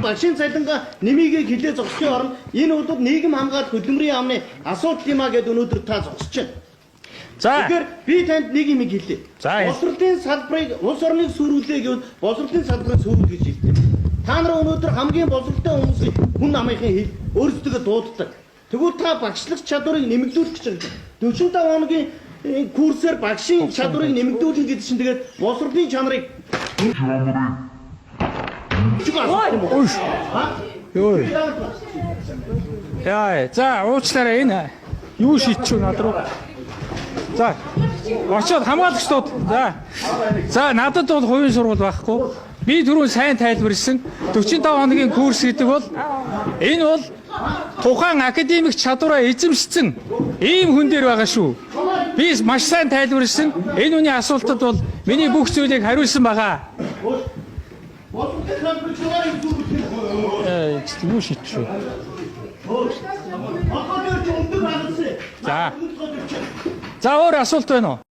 Багшийн цалингаа нэмийгээ хилээ зогсохын оронд энэ бол нийгэм хамгаалалт хөдөлмөрийн яамны асуудал юм а гэдээ өнөөдөр та зогсож байна. За. Тэгэхээр би танд нэг юм хэлье. За, хэл. Боловсролын салбарыг улс орныг сүрүүлээ гэвэл боловсролын салбарыг сүрүүл гэж хэлдэг. Та нар өнөөдөр хамгийн боловсролтой хүмүүсийг хүн намынхын хэл өөрсдөө дууддаг. Тэгвэл та багшлах чадварыг нэмэгдүүлэх гэж байна. 45 хоногийн курсээр багшийн чадварыг нэмэгдүүлнэ гэдэг чинь тэгээд боловсролын чанарыг Ой. Йоо. Яа, за уучлаарай, энэ юу шийдчихв над руу. За. Очоод хамгаалагчдууд. За. За, надад бол хувийн сургууль байхгүй. Би түрүүн сайн тайлбарласан. 45 хоногийн курс гэдэг бол энэ бол тухайн академик чадвараа эзэмшсэн ийм хүн дээр байгаа шүү. Би маш сайн тайлбарласан. Энэ үний асуултад бол миний бүх зүйлийг хариулсан байгаа. Боловсролын салбарыг чанарыг сүрүүлэх. Юу шийдчихв? Толгой дээр чи өндөг хагалсан. За. За, өөр асуулт байна уу?